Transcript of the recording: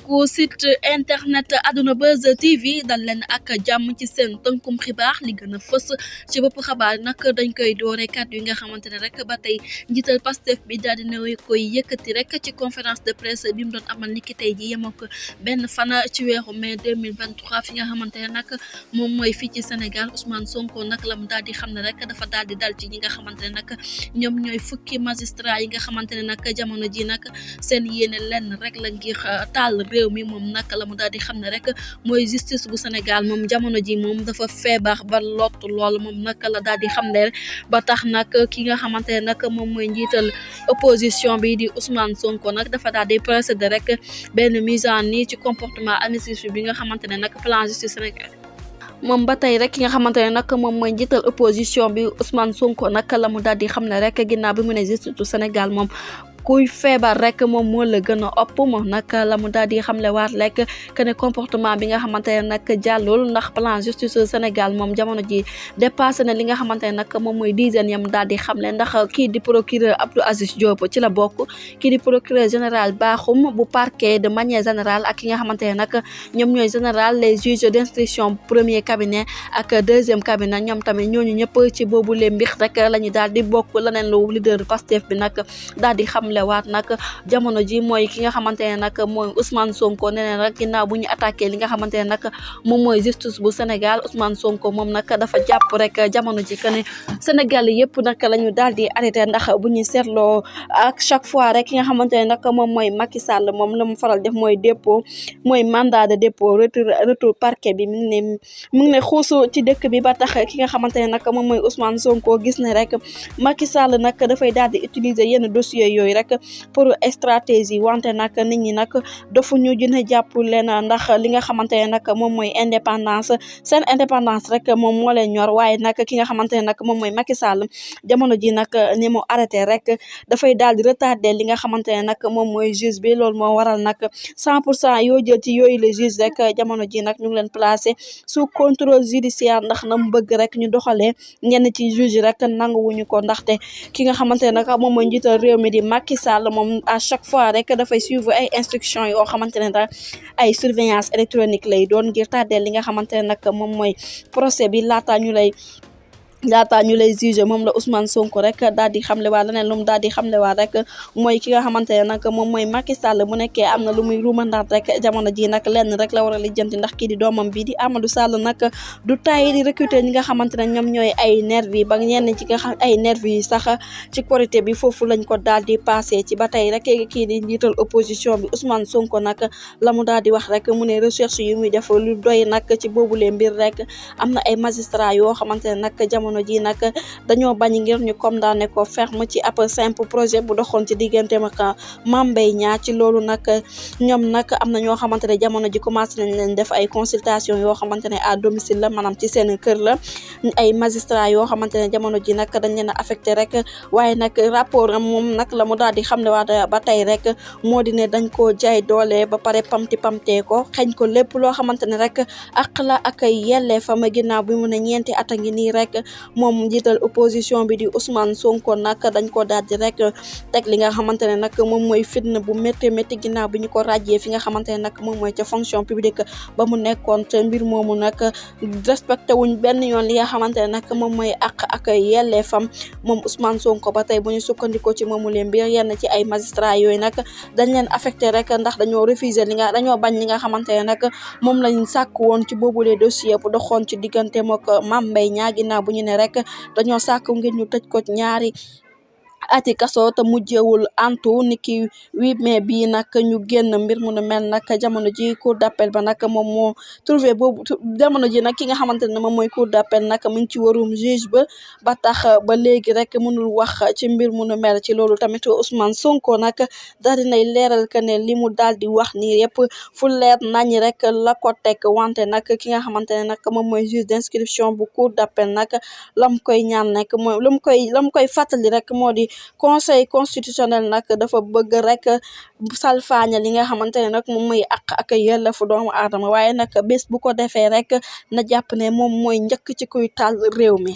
mbokku site internet Adouna Buzz TV dal leen ak jàmm ci seen tënkum xibaar li gën a fës ci bopp xabaar nag dañ koy doore kàddu yi nga xamante ne rek ba tey njiital Pastef bi daal dina koy yëkkati rek ci conférence de presse bi mu doon amal niki tey ji yemoo ko benn fan ci weeru mai 2023 fi nga xamante ne nag moom mooy fii ci Sénégal Ousmane Sonko nag la mu daal di xam ne rek dafa daal di dal ci ñi nga xamante ne nag ñoom ñooy fukki magistrat yi nga xamante ne nag jamono ji nag seen yéene lenn rek la ngir taal réew mi moom nag la mu daal di xam ne rek mooy justice bu Sénégal moom jamono ji moom dafa feebar ba lott lool moom nag la daal di xam ne ba tax nag ki nga xamante ne nag moom mooy njiital opposition bi di Ousmane Sonko nag dafa daal di procéder rek benn mise en nid ci comportement administratif bi nga xamante ne nag plan justice Sénégal moom ba tey rek ki nga xamante ne nag moom mooy njiital opposition bi Ousmane Sonko nag la mu daal di xam ne rek ginnaaw bi mu ne justice du Sénégal moom kuy feebar rek moom moo la gën a ëpp moom nag la mu daal di xamle waat rek que ne comportement bi nga xamante ne nag jàllul ndax plan justice Sénégal moom jamono ji dépassé na li nga xamante ne nag moom mooy dizaine yam daal di xamle ndax kii di procureur Abdou Aziz Diop ci la bokk kii di procureur général Bakhoum bu parquet de manière générale ak ki nga xamante ne nag ñoom ñooy général les juges d'instruction premier cabinet ak deuxième cabinet ñoom tamit ñooñu ñëpp ci boobu le mbir rek la ñu daal di bokk leneen lu leader Pastef bi nag daal di xam waat nag jamono ji mooy ki nga xamante ne nag mooy Ousmane Sonko nee na rek ginnaaw bu ñu attaqué li nga xamante ne nag moom mooy justice bu Sénégal Ousmane Sonko moom nag dafa jàpp rek jamono ji que ne Sénégal yëpp nag la ñu daal di arrêté ndax bu ñu seetloo ak chaque fois rek ki nga xamante ne nag moom mooy Macky Sall moom la mu faral def mooy dépôt mooy mandat de dépôt retour parquet bi mu ngi ne xuusu ci dëkk bi ba tax ki nga xamante ne nag moom mooy Ousmane Sonko gis ne rek Macky Sall nag dafay daal di utiliser yenn dossiers yooyu rek pour stratégie wante nag nit ñi nag dofuñu dina jàpp leen ndax li nga xamante ne nag moom mooy indépendance seen indépendance rek moom moo leen ñor waaye nag ki nga xamante ne nag moom mooy Macky Sall jamono ji nag ni mu arrêté rek dafay daal di retardé li nga xamante ne nag moom mooy juge bi loolu moo waral nag 100% yoo jël ci yooyu les juges rek jamono ji nag ñu ngi leen placé sous contrôle judiciaire ndax na mu bëgg rek ñu doxalee ñenn ci juge rek nanguwuñu ko ndaxte ki nga xamante ne nag moom mooy njiital réew mi di Macky Sall moom à chaque fois rek dafay suivre ay instructions yoo xamante ne daal ay surveillance électronique lay doon ngir tàddeel li nga xamante ne nag moom mooy procès bi laata ñu lay juge moom la Ousmane Sonko rek daal di xamle waa leneen lu mu daal di xamle waa rek mooy ki nga xamante ne nag moom mooy Macky Sall bu nekkee am na lu muy ruumandaat rek jamono ji nag lenn rek la war a lijjanti ndax kii di doomam bi di Amadou Sall nag du tay di recruter ñi nga xamante ne ñoom ñooy ay nervi ba ñenn ci nga xam ay nervi yi sax ci korité bi foofu lañ ko daal di passé ci ba tey rek kii di njiital opposition bi Ousmane Sonko nag la mu daal di wax rek mu ne recherche yi muy def lu doy nag ci boobule mbir rek am na ay magistrat yoo xamante ne nag jamono ji nag dañoo bañ ngir ñu condamné ko ferme ci ab simple projet bu doxoon ci digganteem ak Mame Mbaye Niang ci loolu nag ñoom nag am na ñoo xamante ne jamono ji commencé nañ leen def ay consultation yoo xamante ne à domicile la maanaam ci seen kër la ay magistrat yoo xamante ne jamono ji nag dañ leen a affecté rek waaye nag rapport am moom nag la mu daal di xam ne waa ba tey rek moo di ne dañ koo jaay doole ba pare pamtee ko xañ ko lépp loo xamante ne rek ak la ak yelleefam ginnaaw bi mu ne ñeenti at a ngi nii rek moom njiital opposition bi di Ousmane Sonko nag dañ ko daal di rek teg li nga xamante ne nag moom mooy fitna bu métti métti ginnaaw bi ñu ko ràjjee fi nga xamante ne nag moom mooy ca fonction publique ba mu nekkoon te mbir moomu nag respecté wuñ benn yoon li nga xamante ne nag moom mooy ak yelleefam moom Ousmane Sonko ba tey bu ñu sukkandikoo ci moomu leen mbir yenn ci ay magistrat yooyu nag dañ leen affecté rek ndax dañoo refuser dañoo bañ li nga xamante ne nag moom lañ sàkk woon ci boobule dossier bu doxoon ci diggante ak Mame Mbaye Niang ginnaaw bu ñu ne rek dañoo sàkk ngir ñu tëj ko ñaari ati kaso te mujjewul antu niki 8 mai bii nag ñu génn mbir mu nu mel nag jamono ji cour d'appel ba nag moom moo trouvé boobu jamono ji nag ki nga xamante ne moom mooy cour d'appel nag mu ngi ci warum juge ba tax ba léegi rek mënul wax ci mbir mu nu mel ci loolu tamit Ousmane Sonko nag daal dinay leeral que ne li mu daal di wax nii yëpp fu leer nañ rek la ko teg wante nag ki nga xamante ne nag moom mooy juge d'instruction bu cour d'appel nag lam koy ñaan nag mooy lam koy fàttali rek moo di conseil constitutionnel nag dafa bëgg rek salfaaña li nga xamante ne nag moom mooy ak yelleefu doomu aadama waaye nag bés bu ko defee rek na jàpp ne moom mooy njëkk ci kuy taal réew mi